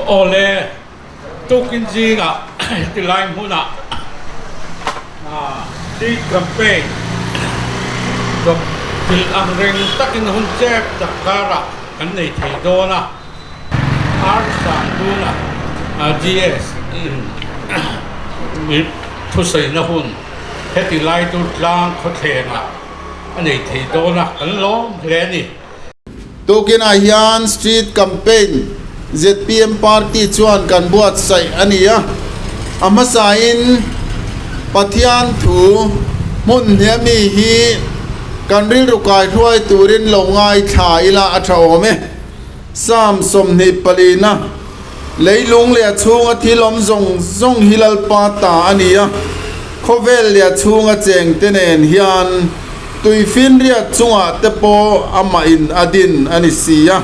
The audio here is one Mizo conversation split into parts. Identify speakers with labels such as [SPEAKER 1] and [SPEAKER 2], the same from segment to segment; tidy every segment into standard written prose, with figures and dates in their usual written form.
[SPEAKER 1] Awle, tukin zingah heti lai hmunah Street Campaign chawp thil ang reng takin hun chep tak karah kan nei thei dawn a. Ar Sangduna GS in thusaina hun heti lai Durtlang khawthlengah a nei thei dawn a, kan lawm hle a ni.
[SPEAKER 2] Tukinah hian Street Campaign zpm Party chuan kan buatsaih a ni a, a hmasain Pathian thu hmun hniami hi kan rilru kaihruai turin lo ngaithla ila a tha awm e. Psalm 24-na Leilung leh a chhunga thil awm zawng zawng hi Lalpa ta a ni a, khawvel leh a chhunga chengte nen hian Tuifinriat chungah te pawh amah in a din a ni si a.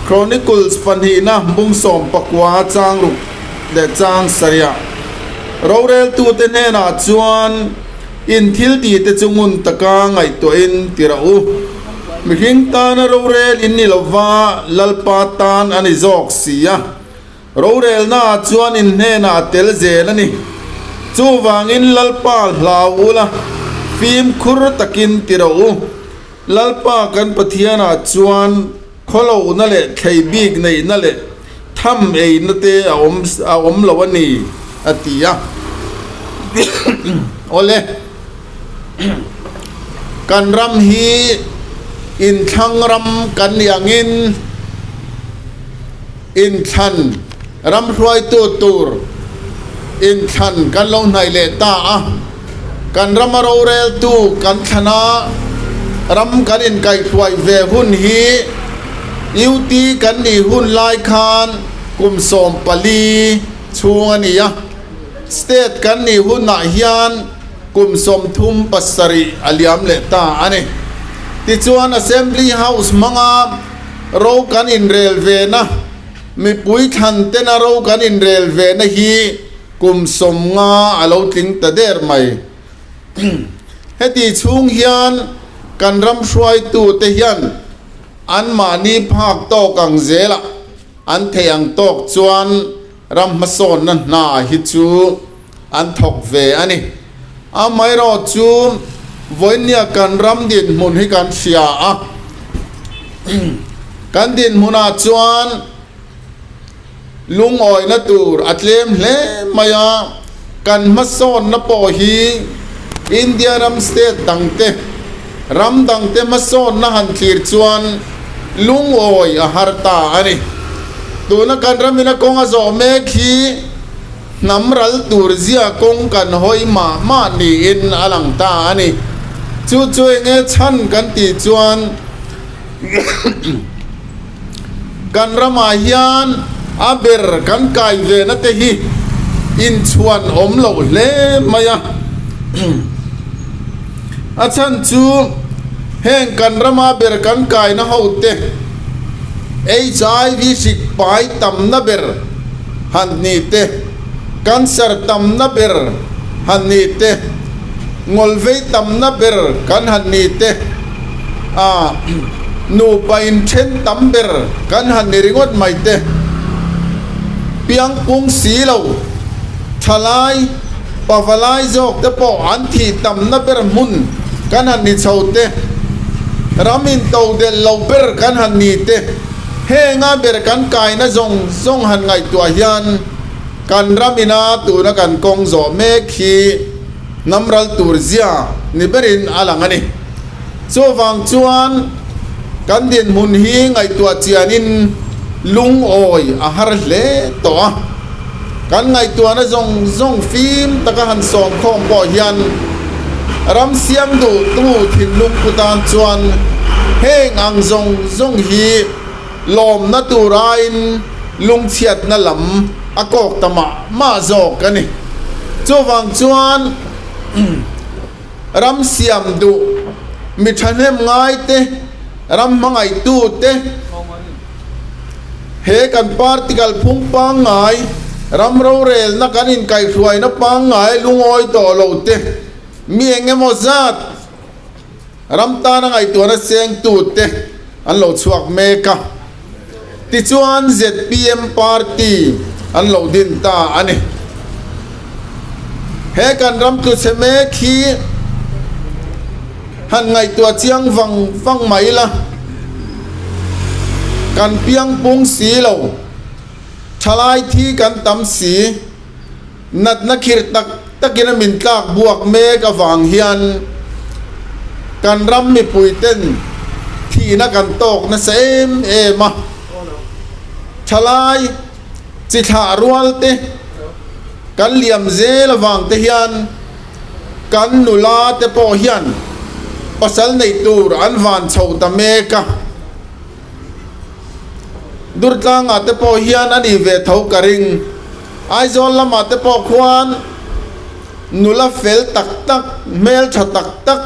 [SPEAKER 2] Chronicles pahnihna bung 19 chang ruk leh chang sarih roreltute hnenah chuan in thil tih te chu ngun taka ngaihtuahin ti rawh u. Mihring tana rorel in ni lova Lalpa tan a ni zawk si a. Rorelnaah chuan in hnenah a tel zel a ni. Chuvangin Lalpa hlau ula, fimkhur takin ti rawh u. Lalpa kan Pathianah chuan khawlohna leh thlei bik neihna leh tham eina te a awm a awm lo a ni, a ti a. Awle, kan ram hi inthlang ram kan nih angin, Inthlan ram hruaitu tur inthlan kan lo hnaih leh ta a, kan rama roreltu kan thlan a, ram kan inkaihhruai ve hun hi UT kan nih hun lai khan kum 14 chhung a ni a, State kan nih hunah hian kum 37 a liam leh ta a ni. Tichuan Assembly House hmanga Ro kan inrel vena, mipui thlan tena ro kan inrel vena hi kum 50 a lo tling ta der mai. Heti chhung hian kan ram hruaitute hian anmahni phak tawk ang zelah an theih ang tawk chuan ram hmasawnna hna hi chu an thawk ve a ni. Amaherawh chu vawinia kan ram dinhmun hi kan hria a, kan dinhmunah chuan lungawina tur a tlem hle mai a, kan hmasawnna pawh hi India ram state dangte, ram dangte hmasawnna han thlir chuan lungawi a har ta a ni. Tuna kan ramina kawng a zawh mek hi Hnam ral tur zia kawng kan hawi mah mah niin a lang ta a ni. Chu chu enge chhan kan tih chuan kan ramah hian a ber kan kai ve na te hi inchhuan awm loh hle mai a. A chhan chu heng kan rama ber kan kaina ho te HIV hrik pai tamna ber han ni te, cancer tamna ber han ni te, ngawlvei tamna ber kan han ni te, ah nupa inthen tam ber kan han ni ringawt mai te, piangpung si lo, thalai, pavalai zawk te pawh an thih tamna ber hmun kan han ni chho te, ram intodelh lo ber kan han ni te. Henga ber kan kaina zawng zawng han ngaihtuah hian kan ram ina tuna kan kawng zawh mek hi hnam ral tur zia ni berin a lang a ni. Chuvang chuan kan dinhmun hi ngaihtuah chianin lungawi a har hle tawh a. Kan ngaihtuahna zawng zawng fim taka han sawm khawm pawh hian ram siam duhtu thinlung pu tan chuan heng ang zawng zawng hi lawmna tur aiin lungchhiatna lam a kawk ta mah mah zawk a ni. Chuvang chuan ram siam duh mi thahnem ngai te, ram hmangaihtu te, He kan party kalphung pangngai, ram rorelna kan inkaihhruaina pangngai lungawi tawh lo te, mi eng emaw zat ram tana ngaihtuahna sengtu te an lo chhuak mek a. Tichuan zpm party an lo din ta a ni. He kan ram tluchhe mek hi han ngaihtuah chiang vang vang mai ila, kan piang pung si lo, thalai thi kan tam si, natna khirh tak takin a min tlak buak mek avang hian kan ram mipui ten thihna kan tawk nasa em em a, thalai chi thlah rual te kan liam zel avang te hian kan nula te pawh hian pasal neih tur an van chho ta mek a. Durtlangah te pawh hian a nih ve tho ka ring. Aizawl lamah te pawh khuan nula fel tak tak, hmeltha tak tak,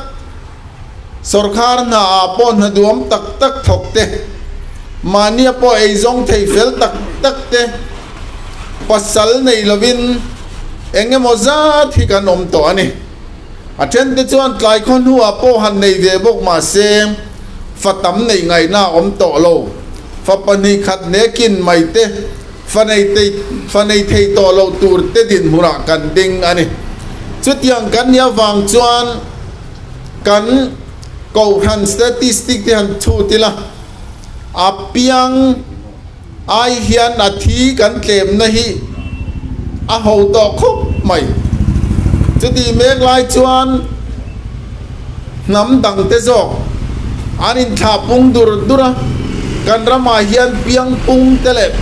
[SPEAKER 2] sawrkhar hnaah pawh hna duam tak tak thawk te, mahnia pawh eizawng thei fel tak tak te pasal nei lovin eng emaw zat hi kan awm tawh a ni. A then te chuan tlai khaw hnuah pawh han nei ve bawk mah se, fa tam neih ngaihna a awm tawh lo. Fa 2 khat hnekin mai te, fa nei te, fa nei thei tawh loh tur te dinhmunah kan ding a ni. Chutiang kan nih avang chuan kan kohhran statistic te han chhut ila, a piang ai hian a thi kan tlemna hi a ho tawh khawp mai. Chutih mek lai chuan hnam dang te zawk an inthlah pung dur dur a, kan ramah hian piang pung te leh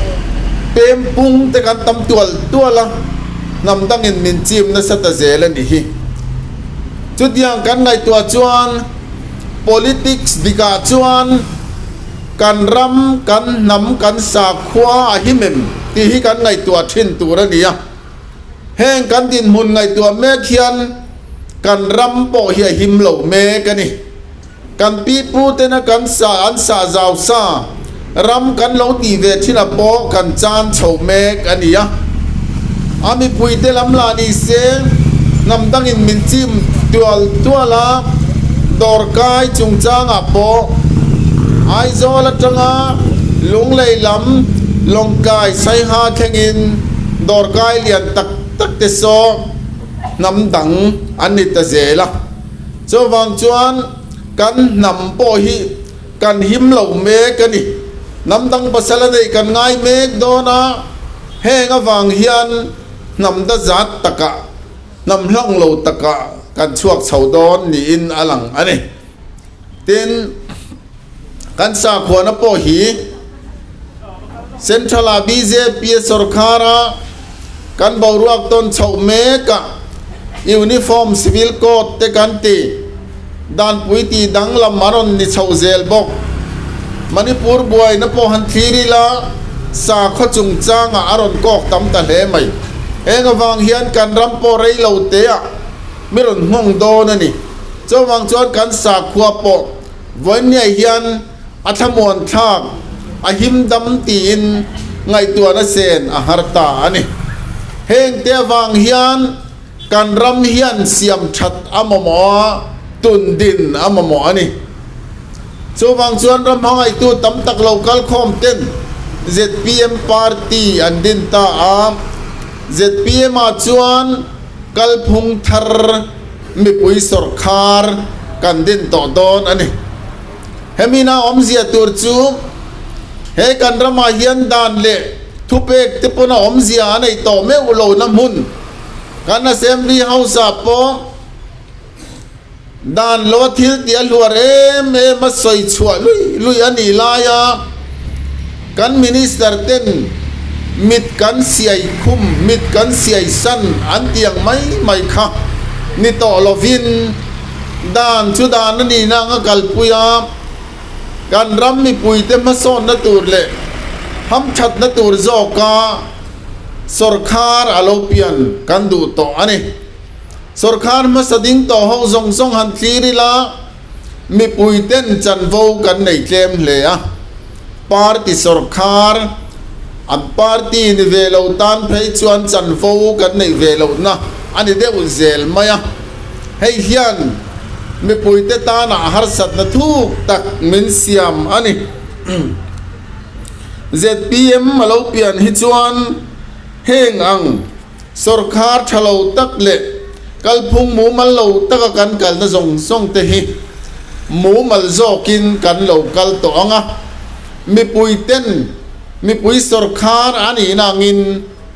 [SPEAKER 2] pem pung te kan tam tual tual a, hnam dangin min chim nasa ta zel a nih hi. Chutiang kan ngaihtuah chuan politics dikah chuan, Kan ram, kan hnam, kan sakhua a him em tih hi kan ngaihtuah thin tur a ni a. Heng kan dinhmun ngaihtuah mek hian kan ram pawh hi a him lo mek a ni. Kan pipu tena kan sa an sah zau sa ram kan lo tih ve thin a pawh kan chan chho mek a ni a. A mipuite lam lah ni se hnam dangin min chim tual tual a, dawrkai chungchangah pawh Aizawl atanga Lunglei lam Lawngtlai Saiha thlengin dawrkai lian tak tak te saw hnam dang an ni ta zel a. Chuvang chuan kan hnam pawh hi kan him lo mek a ni. Hnam dang pasal a neih kan ngai mek dawn a, heng avang hian hnam da zat takah hnam hlawng lo takah kan chhuak chho dawn niin a lang a ni. Tin, kan sakhuana pawh hi Central-ah bjp a sawrkhar a, kan boruak tawn chhoh mekah Uniform Civil Code te kan ti, danpui tih danglam a rawn ni chhoh zel bawk. Manipur buaina pawh han thlir ila, sakhaw chungchangah a rawn kawk tam ta hle mai. Heng avang hian kan ram pawh rei lo teah mi rawn nghawng dawn a ni. Chuvang chuan kan sakhua pawh vawiinniah hian a thlamuan thlak, a him dam tiin ngaihtuahna sen a har ta a ni. Hengte avang hian kan ram hian siam that a mamawh a, tun din a mamawh a ni. Chuvang chuan ram hmangaihtu tam tak lo kal khawm ten zpm party an din ta a, zpm ah chuan kalphung thar mipui sawrkhar kan din tawh dawn a ni. Hemi na awmzia tur chu he kan ramah hian dan leh thupek te pawn a awmzia a neih tawh meuh lo na hmun kan Assembly House ah pawh Dan lo a thil tih a hluar em em a sawi chhuah lui lui a nih laia kan Minister ten mit kan siai khum, mit kan siai san an ti ang mai mai kha ni tawh lovin dan chu dan a nihna anga kalpui a, kan ram mipuite hmasawnna tur leh hamthatna tur zawka sawrkhar a lo pian kan duh tawh a ni. Sawrkhar hmasa ding tawh ho zawng zawng han thlir ila, mipui ten chanvo kan nei tlem hle a. Party sawrkhar, an party ni ve lo tan phei chuan chanvo kan neih ve lohna a ni deuh zel mai a. Hei hian mipuite tana harsatna thuk tak min siam a ni. Zpm a lo pian hi chuan heng ang sawrkhar tha lo tak leh kalphung mumal lo taka kan kalna zawng zawng te hi mumal zawkin kan lo kal tawh ang a, mipui ten mipui sawrkhar a nihna angin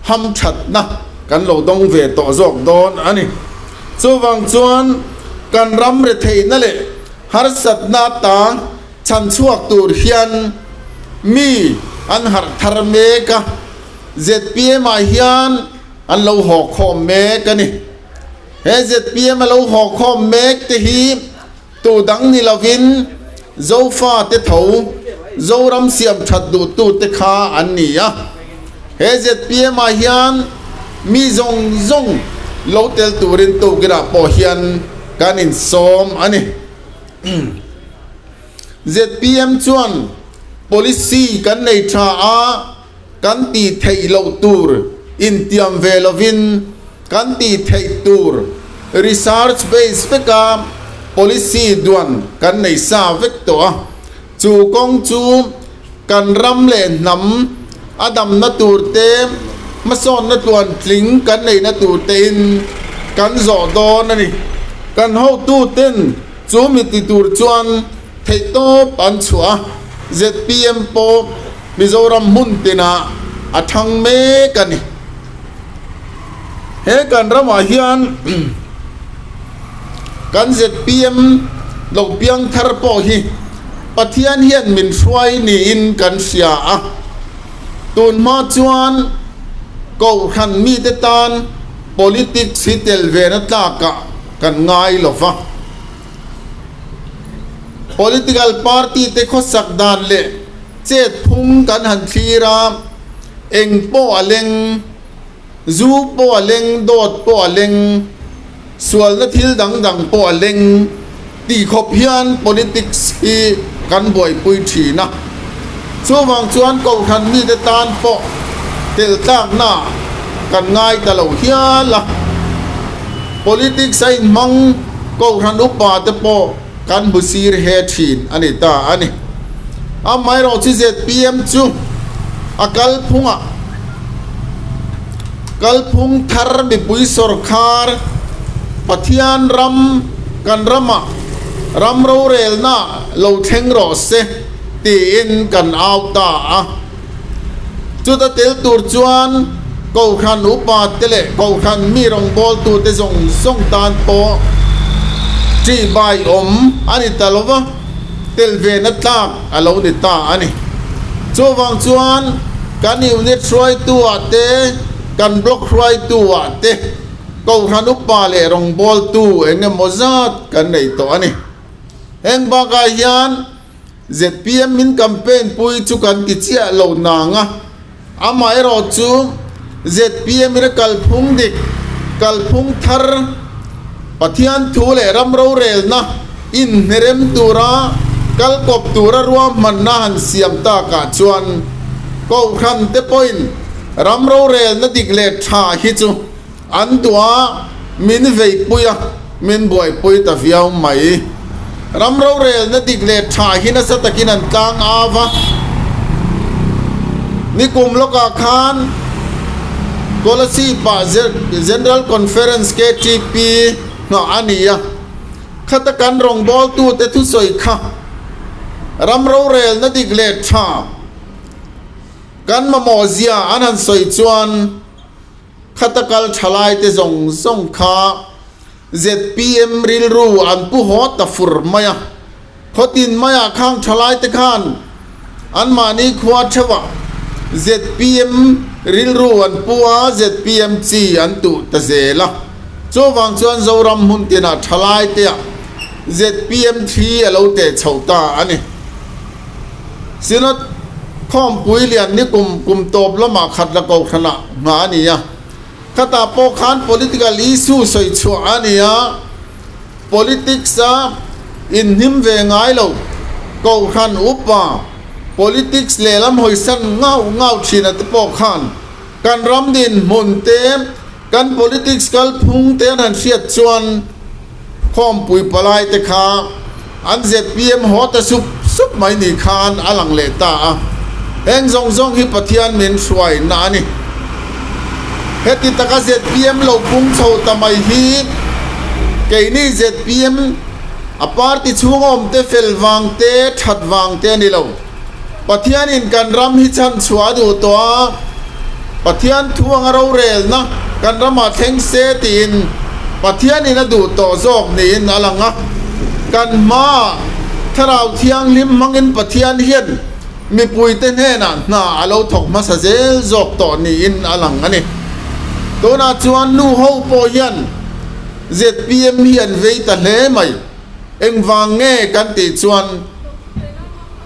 [SPEAKER 2] hamthatna kan lo dawng ve tawh zawk dawn a ni. Chuvang chuan kan ram retheihna leh harsatna ata chhan chhuak tur hian mi an harh thar mek a, zpm ah hian an lo haw khawm mek a ni. He zpm a lo haw khawm mek te hi tu dang ni lovin Zofa te tho, Zoram siam that duhtu te kha an ni a. He zpm ah hian mi zawng zawng lo tel turin tukinah pawh hian kan insawm a ni. Zpm chuan policy kan nei tha a, kan tih theih loh tur intiam ve lovin kan tih theih tur research base veka policy duan kan nei sa vek tawh a. Chu kawng chu kan ram leh hnam a damna tur te, hmasawnna tluan tling kan neihna tur tein kan zawh dawn a ni. Kan hotuten chu mi ti tur chuan theihtawp an chhuah a, zpm pawh Mizoram hmun tinah a thang mek a ni. He kan ramah hian kan zpm lo piang thar pawh hi Pathian hian min hruai niin kan hria a. Tun hma chuan Kohhran mite tan politics hi tel vena tlakah kan ngai lo va. Political party te khawsak dan leh chet phung kan han thlir a, eng pawh a leng, zu pawh a leng, dawt pawh a leng, sualna thil dang dang pawh a leng tih khawp hian politics hi kan buaipui thin a. Chuvang chuan Kohhran mite tan pawh tel tlakna kan ngai ta lo hial a. Politics a inhmang Kohhran upa te pawh kan hmu sir he thin a ni ta a ni. Amaherawhchu zpm chu a kalphungah kalphung thar mipui sawrkhar Pathian ram kan ramah ram rorelna lo thleng rawh se tiin kan au ta a. Chuta tel tur chuan Kohhran upa te leh Kohhran mi rawngbawltu te zawng zawng tan pawh ṭih bai awm a ni ta lo va, tel vena tlak a lo ni ta a ni. Chuvang chuan kan unit hruaitu ah te, kan block hruaitu ah te Kohhran upa leh rawngbawltu eng emaw zat kan nei tawh a ni. Heng bakah hian Zpm min campaign pui chu kan ti chiah lo nang a, amaherawh chu zpm in a kalphung dik, kalphung thar, Pathian thu leh ram rorelna inhnerem tura kal kawp tura ruahmanna han siam takah chuan Kohhran te pawhin ram rorelna dik leh tha hi chu An duah min veipui a, min buaipui ta viau mai. Ram rorelna dik leh tha hi nasa takin an tlang av a. Nikum lawkah khan Kolasib-ah General Conference KTP nghah a ni a, khata kan rawngbawltute thusawi kha ram rorelna dik leh tha kan mamawh zia an han sawi chuan, Khata kal thalai te zawng zawng kha zpm rilru an pu haw ta fur mai a, khawtin maiah khang thalai te khan anmahni khua theuhah zpm rilru an pu a, zpm chi an tuh ta zel a. Chuvang chuan Zoram hmun tinah thalai teah zpm thli a lo teh chho ta a ni. Synod khawmpui lian ni kum kum tawp lamah khat la kohhranah nghah a ni a, khatah pawh khan political issue sawi chhuah a ni a, politics a inhnim ve ngai lo, kohhran upa politics lehlam hawisan ngau ngau thin a te pawh khan kan ram dinhmun te kan politics kalphung te an han hriat chuan Khawmpui palai te kha an zpm haw ta sup sup mai ni khan a lang leh ta a. Heng zawng zawng hi Pathian min hruaina a ni. Heti taka zpm lo pung chho ta mai hi keini zpm a party chhung awmte fel vang te, that vang te a ni lo. Pathianin kan ram hi chhan chhuah a duh tawh a, Pathian thu anga rorelna kan ramah thleng se tiin Pathianin a duh tawh zawk niin a lang a. Kan hmaah Thlarau Thianghlim hmangin Pathian hian mipuite hnenah hna a lo thawk hmasa zel zawk tawh niin a lang a ni. Tunah chuan nu ho pawh hian zpm hi an vei ta hle mai. Engvang nge kan tih chuan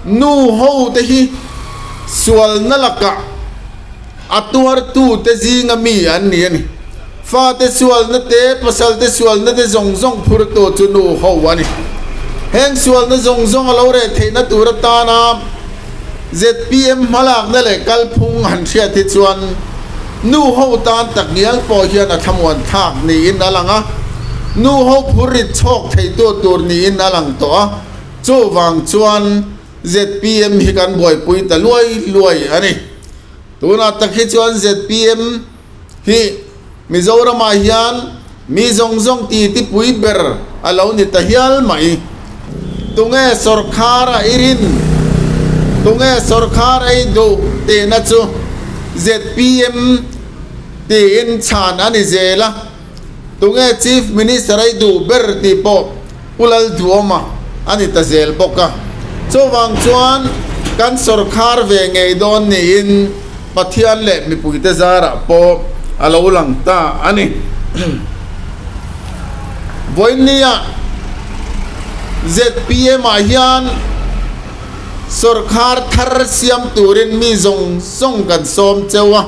[SPEAKER 2] nu ho te hi sualna lakah a tuartu te zinga mi an ni a ni. Fate sualna te, pasal te sualna te zawng zawng phurtu chu nu ho a ni. Heng sualna zawng zawng a lo reh theihna tur atana zpm hmalakna leh kalphung han hriat hi chuan nu ho tan takngial pawh hian a thlamuan thlak niin a lang a, nu ho phur rit chhawk theitu tur niin a lang tawh a, chuvang chuan zpm hi kan buaipui ta luai luai a ni. Tunah tak hi chuan zpm hi Mizoramah hian mi zawng zawng titipui ber a lo ni ta hial mai. Tunge sawrkhar a i rin? Tunge sawrkhar a i duh tihna chu zpm tiin chhan a ni zel a. Tunge Chief Minister a i duh ber tih pawh Pu Lalduhawma a ni ta zel bawk a. Chuvang chuan kan sawrkhar ve ngei dawn niin Pathian leh mipuite zarah pawh a lo lang ta a ni. Vawiinnia zpm ah hian sawrkhar thar siam turin mi zawng zawng kan sawm cheu a,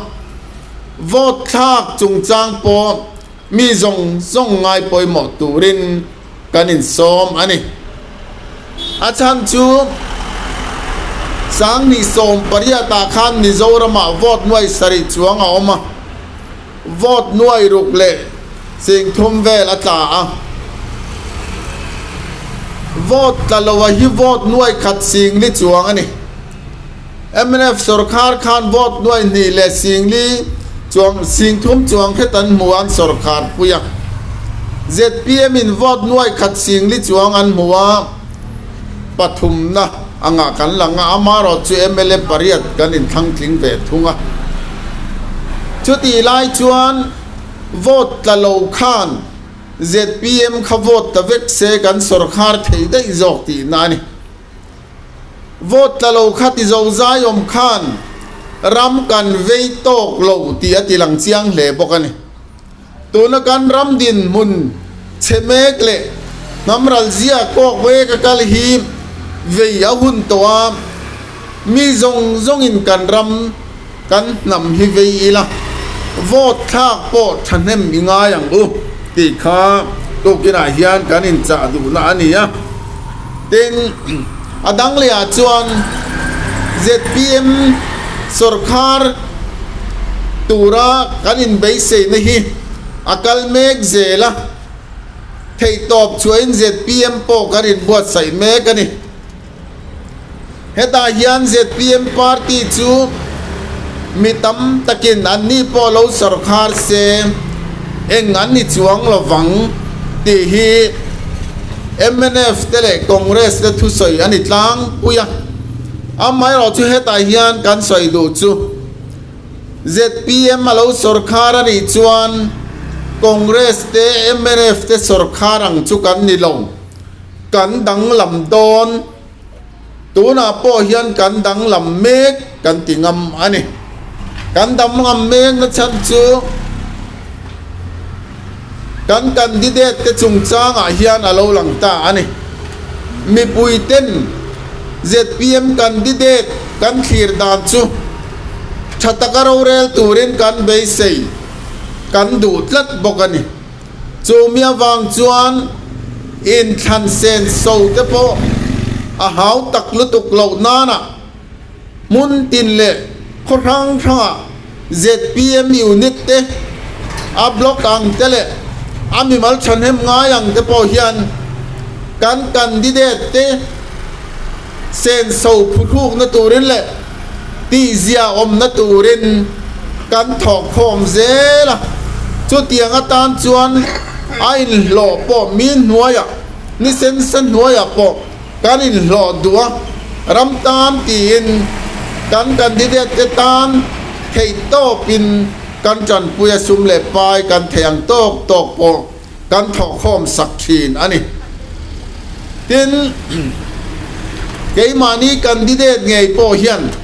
[SPEAKER 2] vote thlak chungchang pawh Mi zawng zawng ngai pawimawh turin kan insawm a ni. A chhan chu Sanghnih 18 ah khan Mizoramah vote nuai sarih chuang a awm a, vote nuai ruk leh 30 vel a tla a. Vote tla loa hi vote nuai khat 40 chuang a ni. Mnf sawrkhar khan vote nuai hnih leh 40 chuang 30 chuang hret an hmu a an sawrkhar pui a. Zpm in vote nuai khat 40 chuang an hmu a, pathumna angah kan lang a, amaherawh chu mla pariat kan inthlang tling ve thung a. Chutih lai chuan vote tla lo khan zpm kha vote ta vek se kan sawrkhar thei daih zawk tihna a ni. Vote tla lo kha ti zo zai awm khan ram kan vei tawk lo tih a ti lang chiang hle bawk a ni. Tuna kan ram dinhmun chhe mek leh hnam ral zia kawk vek a kal hi vei a hun tawh a, mi zawng zawngin kan ram kan hnam hi vei ila, vote thlak pawh thahnem i ngai ang u tih kha tukinah hian kan inchah duhna a ni a. Tin, a dang lehah chuan zpm sawrkhar tura kan inbeiseina hi a kal mek zel a, theihtawp chhuahin zpm pawh kan inbuatsaih mek a ni. Hetah hian zpm party chu mi tam takin anni pawh lo sawrkhar se eng an ni chuang lovang tih hi mnf te leh Congress te thusawi a ni tlangpui a. Amaherawh chu hetah hian kan sawi duh chu zpm a lo sawrkhar a nih chuan Congress te mnf te sawrkhar ang chu kan ni lo. Kan danglam dawn, tunah pawh hian kan danglam mek kan ti ngam a ni. Kan danglam mek na chhan chu kan candidate te chungchangah hian a lo lang ta a ni. Mipui ten zpm candidate kan thlir dan chu tha taka rorel turin kan beisei, kan duh tlat bawk a ni. Chu mi avang chuan inthlan sen so te pawh a hau tak lutuk loh nana hmun tin leh khaw hrang hrangah zpm unit te, a block ang te leh a mimal thahnem ngai ang te pawh hian kan candidate te senso phuhrukna turin leh. Tihzia awmna turin kan thawhkhawm zel a, chutiang atan chuan a inhlawh pawh mi hnuaiah, ni sensa hnuaiah pawh kan inhlawh duh a, ram tan tiin kan candidate te tan theihtawpin kan tanpui a, sum leh pai kan thei ang tawk tawk pawh kan thawhkhawm sak thin a ni. Tin, keimahni candidate ngei pawh hian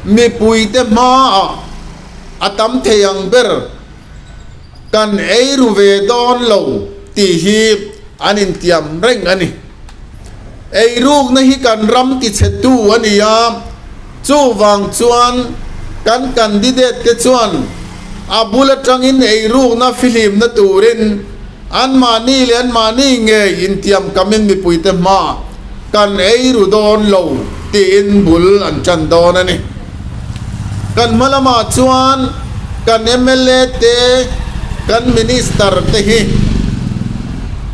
[SPEAKER 2] mipuite hmaah a tam thei ang ber kan ei ru ve dawn lo tih hi an intiam reng a ni. Eirukna hi kan ram tichhetu a ni a, chuvang chuan kan candidate te chuan a bul atangin eirukna fihlimna turin anmahni leh anmahni ngei intiam kamin mipuite hma kan eiru dawn lo tiin bul an tan dawn a ni. Kan hma lamah chuan kan mla te, kan minister te hi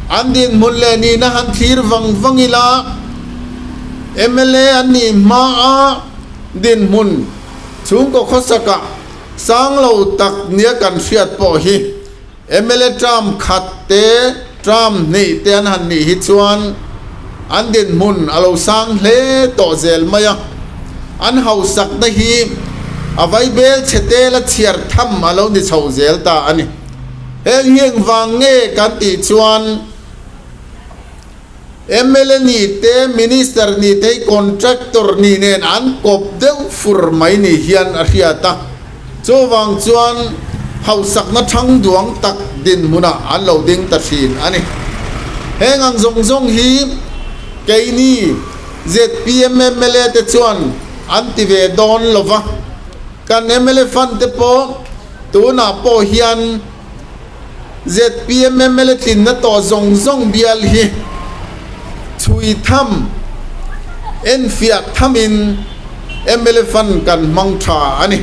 [SPEAKER 2] an dinhmun leh nihna han thlir vang vang ila, mla an nih hmaa dinhmun chhungkaw khawsakah sang lo tak nia kan hriat pawh hi mla term khat te, term hnih te an han nih hi chuan an dinhmun a lo sang hle tawh zel mai a, an hausakna hi a vaibel chhe tel a chhiar tham a lo ni chho zel ta a ni. Heng hi engvang nge kan tih chuan mla nih te, Minister nih te hi contractor nih nen an kawp deuh fur mai ni hian a hriat a. Chuvang chuan hausakna thang duang tak dinhmunah an lo ding ta thin a ni. Heng ang zawng zawng hi keini zpm mla te chuan an ti ve dawn lo va, kan mla fund te pawh Tunah pawh hian zpm mla tlinna tawh zawng zawng bial hi chhui tham, enfiah thamin mla fund kan hmang tha a ni.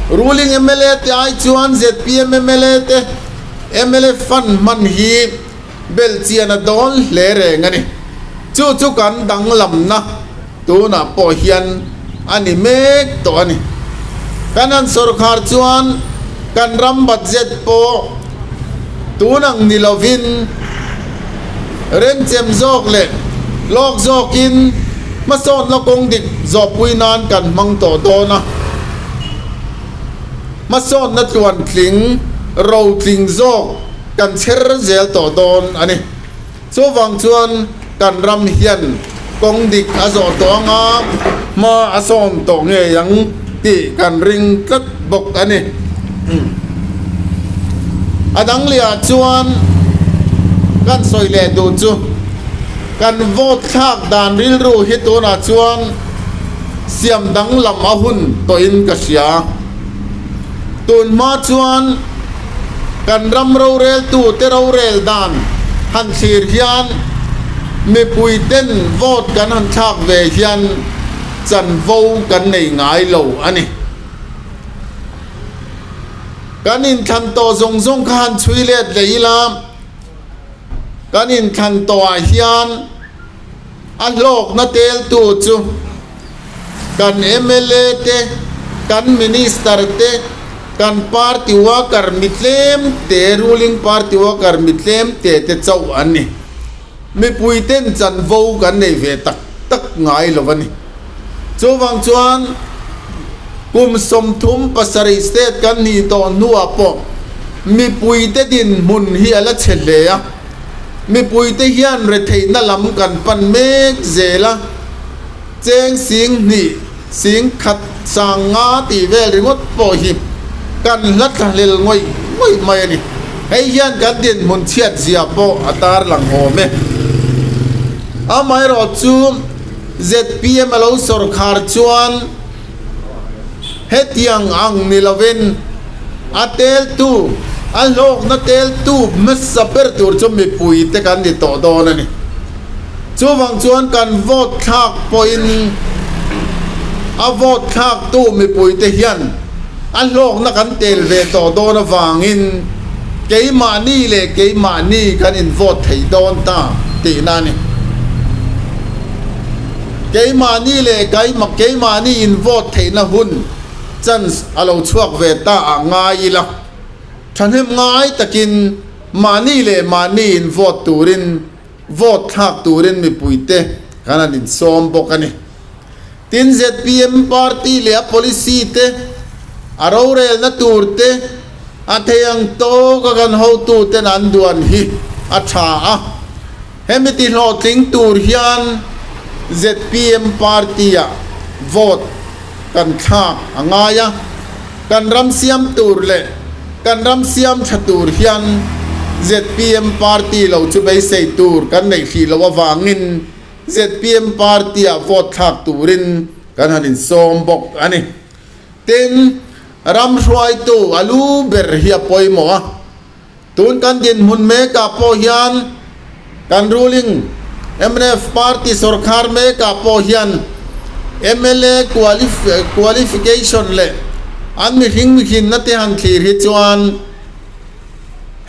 [SPEAKER 2] Ruling mla te ai chuan zpm mla te mla fund hman hi belhchian a dawn hle reng a ni. Chu chu kan danglamna. Tunah pawh hian a ni mek tawh a ni. Kan han sawrkhar chuan kan ram budget pawh tun ang ni lovin renchem zawk leh lawk zawkin hmasawnna kawng dik zawhpui nan kan hmang tawh dawn a. Hmasawnna tluantling, rotling zawk kan chher zel tawh dawn a ni. Chuvang chuan kan ram hian kawng dik a zawh tawh anga hma a sawn tawh ngei ang tih kan ring tlat bawk a ni. A dang lehah chuan kan sawi leh duh chu kan vote thlak dan rilru hi tunah chuan siam danglam a hun tawhin ka hria. Tun hma chuan kan ram roreltute rorel dan han thlir hian mipuiten vote kan han thlak ve hian chanvo kan nei ngai lo a ni. Kan inthlan tawh zawng zawng kha han chhui let leh ila, kan inthlan tawhah hian a hlawkna teltu chu, Kan mla te, kan minister te, kan party worker mi tlem te, ruling party worker mi tlem te te chauh an ni. Mipui ten chanvo kan nei ve tak tak ngai lo a ni. Chuvang chuan kum 37 state kan hnih tawh hnuah pawh mipui te dinhmun hi a la chhe hle a. Mipui te hian retheihna lam kan pan mek zel a. Cheng 2000, 1500 tih vel ringawt pawh hi kan hla thlahlel ngawih ngawih mai a ni. Hei hian kan dinhmun chhiat zia pawh a tarlang awm e. Amaherawh chu zpm a lo sawrkhar chuan hetiang ang ni lovin a teltu, a hlawkna teltu hmasa ber tur chu mipuite kan ni tawh dawn a ni. Chuvang chuan kan vote thlak pawhin a vote thlaktu mipuite hian a hlawkna kan tel ve tawh dawn avangin keimahni leh keimahni kan in vote thei dawn ta tihna a ni. Keimahni leh keimahni in vote theihna hun, chance, a lo chhuak ve ta ah ngai ila. Thahnem ngai takin mahni leh mahni in vote turin vote thlak turin mipuite kan han insawm bawk a ni. Tin, zpm party leh a policy te, a rorelna tur te, a thei ang tawka kan hotuten an duan hi a tha a. Hemi ti hlawhtling tur hian zpm party-ah vote kan thlak a ngai a. Kan ram siam tur leh kan ram siam tha tur hian zpm party lo chu beisei tur kan neih hrih loh avangin zpm party-ah vote thlak turin kan han insawm bawk a ni. Tin, ram hruaitu a lu ber hi a pawimawh a. Tun kan dinhmun mekah pawh hian kan ruling mnf party sorkar mekah pawh hian mla qualification leh an mihring mihrinna te han thlir hi chuan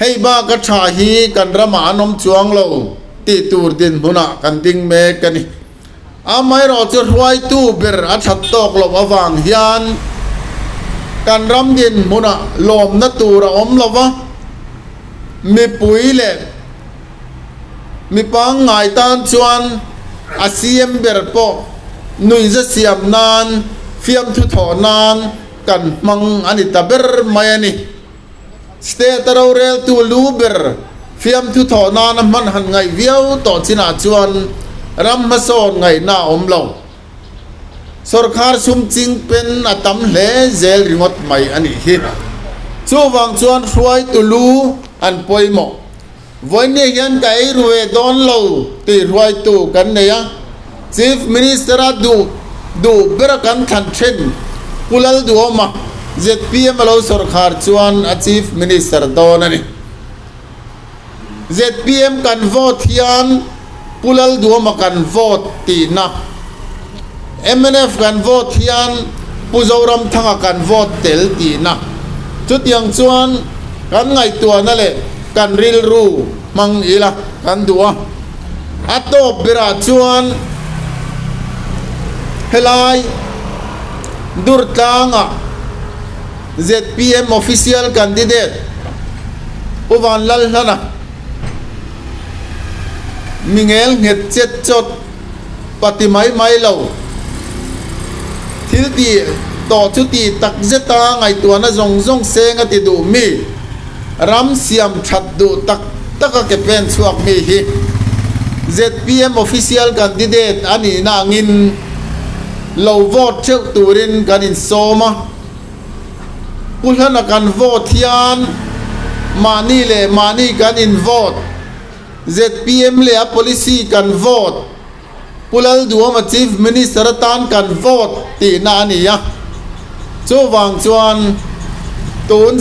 [SPEAKER 2] hei bak a tha hi kan ramah an awm chuang lo tih tur dinhmunah kan ding mek a ni. Amaherawhchu hruaitu ber a that tawk loh avang hian kan ram dinhmunah lawmna tur a awm lo va, mipui leh mi pangngai tan chuan a CM ber pawh nuihza siam nan, fiamthu thawh nan kan hmang a ni ta ber mai a ni. State a roreltu lu ber fiamthu thawh nana hman han ngaih viau tawh chinah chuan ram hmasawn ngaihna a awm lo. Sorkar sum ching pen a tam hle zel ringawt mai a nih hi. Chuvang chuan hruaitu lu an pawimawh. Vawiinni hian ka ei ru ve dawn lo tih hruaitu kan nei a, Chief Minister-a duh duh bera kan thlan then Pu Lalduhawma zpm a lo sawrkhar chuan a Chief Minister dawn a ni. Zpm kan vote hian Pu Lalduhawma kan vote tihna, mnf kan vote hian Pu Zoramthanga kan vote tel tihna. Chutiang chuan kan ngaihtuahna leh kan rilru hmang ila kan duh a. A tawp berah chuan helai Durtlangah zpm official candidate Pu Vanlalhlana mingel nghet chet chawt pati mai mai lo thil tih tawh chu tih tak zeta ngaihtuahna zawng zawng seng a ti duh mi. Ram siam that duh tak tak a ke pen chhuak mi hi zpm official candidate a nihna angin lo vote theuh turin kan insawm a. Pu Hlana kan vote hian mahni leh mahni kan in vote, zpm leh a policy kan vote, Pu Lalduhawma Chief Minister atan kan vote tihna a ni a. Chuvang chuan tun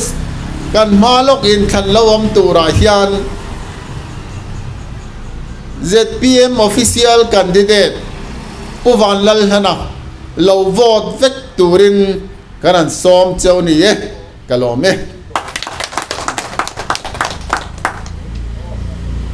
[SPEAKER 2] kan hma lawk inthlan lo awm turah hian zpm official candidate Pu Vanlalhlana lo vote vek turin kan han sawm cheu ni e, ka lawm e.